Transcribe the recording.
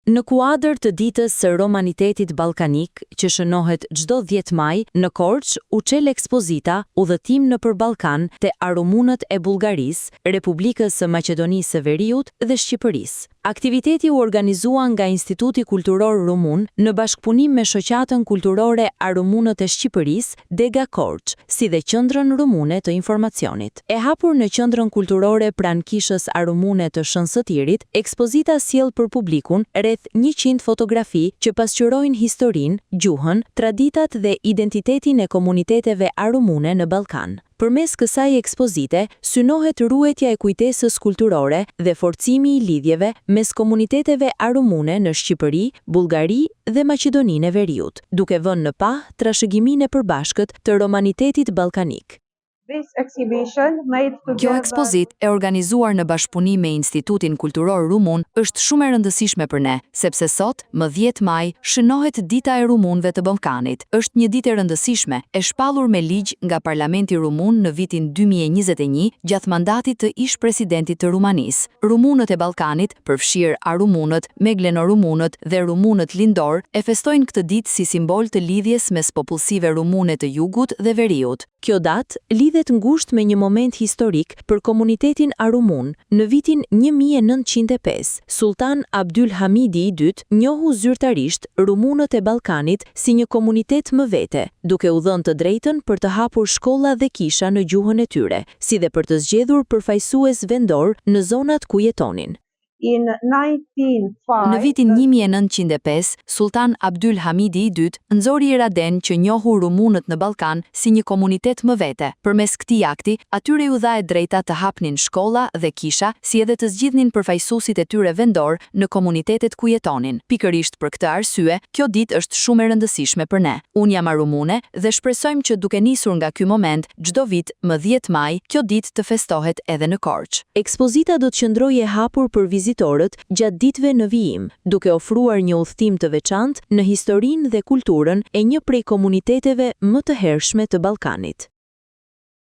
Në kuadër të Ditës së Romanitetit Ballkanik, që shënohet çdo 10 maj, në Korçë u çel ekspozita Udhëtim nëpër Ballkan te arumunët e Bullgarisë, Republikës së Maqedonisë së Veriut dhe Shqipërisë. Aktiviteti u organizua nga Instituti Kulturor Rumun në bashkëpunim me Shoqatën Kulturore Arumunët e Shqipërisë, Dega Korçë, si dhe Qendrën Rumune të Informacionit. E hapur në Qendrën Kulturore pranë Kishës Arumune të Shën Sotirit, ekspozita sjell për publikun rreth 100 fotografi që pasqyrojnë historinë, gjuhën, traditat dhe identitetin e komuniteteve arumune në Ballkan. Përmes kësaj ekspozite, synohet ruajtja e kujtesës kulturore dhe forcimi i lidhjeve mes komuniteteve arumune në Shqipëri, Bullgari dhe Maqedoninë e Veriut, duke vënë në pah trashëgiminë e përbashkët të romanitetit ballkanik. Kjo ekspozitë, e organizuar në bashkëpunim me Institutin Kulturor Rumun, është shumë e rëndësishme për ne, sepse sot, më 10 maj, shënohet Dita e Rumunëve të Ballkanit. Është një ditë e rëndësishme, e shpallur me ligj nga Parlamenti Rumun në vitin 2021, gjatë mandatit të ish-presidentit të Rumanisë. Rumunët e Ballkanit, përfshirë arumunët, meglenorumunët dhe rumunët lindorë, e festojnë këtë ditë si simbol të lidhjes mes popullsive rumune të jugut dhe veriut. Kjo datë lidhet ngushtë me një moment historik për komunitetin arumun, në vitin 1905, Sulltan Abdyl Hamidi i Dytë njohu zyrtarisht rumunët e Ballkanit si një komunitet më vete, duke u dhënë të drejtën për të hapur shkolla dhe kisha në gjuhën e tyre, si dhe për të zgjedhur përfaqësues vendorë në zonat ku jetonin. Në vitin 1905, Sulltan Abdyl Hamidi i Dytë nxori iraden që njohu rumunët në Ballkan si një komunitet më vete. Përmes këtij akti, atyre iu dha e drejta të hapnin shkolla dhe kisha, si edhe të zgjidhnin përfaqësuesit e tyre vendorë në komunitetet ku jetonin. Pikërisht për këtë arsye, kjo ditë është shumë e rëndësishme për ne. Unë jam arumune dhe shpresojmë që duke nisur nga ky moment, çdo vit, më 10 maj, kjo ditë të festohet edhe në Korçë. Ekspozita do të qëndrojë e hapur për vizitorët gjatë ditëve në vijim, duke ofruar një udhëtim të veçantë në historinë dhe kulturën e një prej komuniteteve më të hershme të Ballkanit.